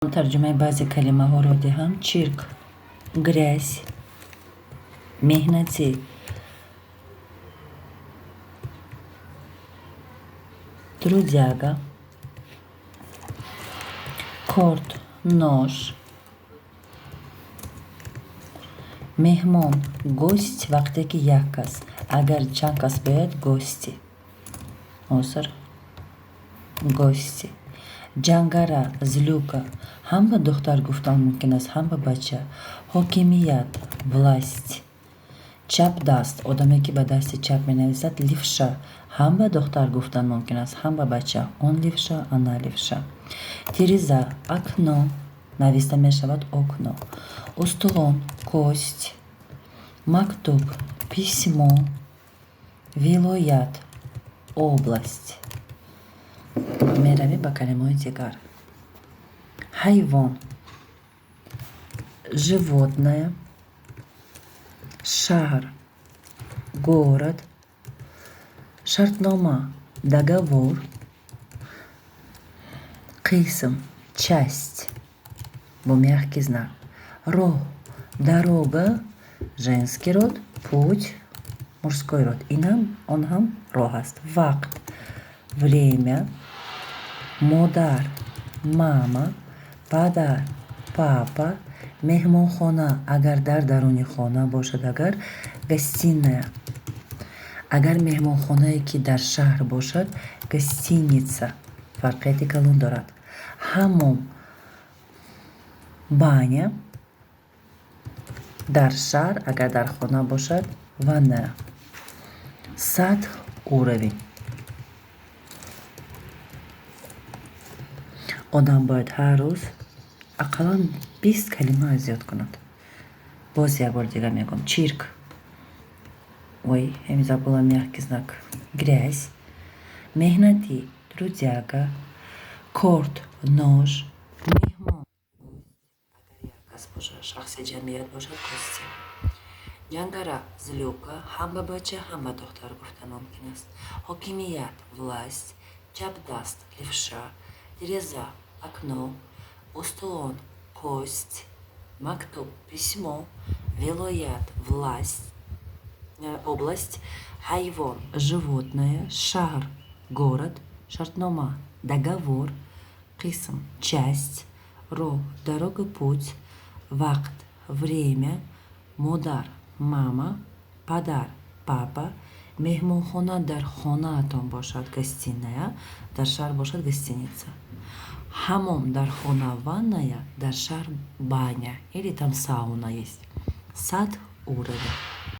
Тарҷумаи баъзе калимаҳоро диҳам. Чирк — грязь, меҳнатӣ, трудяга, корд — нож, меҳмон — гость, вақте ки як кас, агар чанд кас биёяд, гости. Ҳозир гости. Ҷангара — злюка, ҳам ба духтар гуфтан мумкин аст, ҳам ба бача. Ҳокимият — власть. Чапдаст — одаме, ки ба дасти чап менависад. Левша ҳам ба духтар гуфтан мумкин аст, ҳам ба бача. Он левша, она левша. Тиреза — окно, нависта мешавад окно. Устухон — кость, мактуб — письмо, вилоят — область. Меравем ба калимаҳои дигар. Ҳайвон — животное, шаҳр — город, шартнома — договор, қисм — часть, бо мягкий знак, роҳ — дорога, женский род, путь — мужской род, инам он ҳам роҳ аст. Вақт — время, модар — мама, падар — папа, меҳмонхона агар дар даруни хона бошад, агар гостиная, агар меҳмонхонае, ки дар шаҳр бошад, гостиница, фарқияти калон дорад. Ҳаммом — баня дар шаҳр, агар дар хона бошад, ванная. Сатҳ — уровень. Одам бояд ҳар рӯз ақаллан 20 калима аз ёд кунад. Боз як бори дигар мегӯям. Чирк, ой, ҳамин забыла мягкий знак, грязь, меҳнатӣ — трудяга, корд — нож, меҳмон — агар як кас бошад, шахси ҷамъият бошад, гости. Ҷангара — злюка, ҳам ба бача, ҳам ба духтар гуфта мумкин аст. Ҳокимият — власть, чапдаст — левша, тиреза — окно, устухон — кость, мактуб — письмо, вилоят — власть, область, ҳайвон — животное, шаҳр — город, шартнома — договор, қисм — часть, роҳ — дорога, путь, вақт — время, модар — мама, падар — папа, меҳмонхона дар хонаатон бошад, гостиная, дар шаҳр бошад, гостиница, ҳаммом дар хона — ванная, дар шаҳр — баня или там сауна есть, сатҳ — уровень.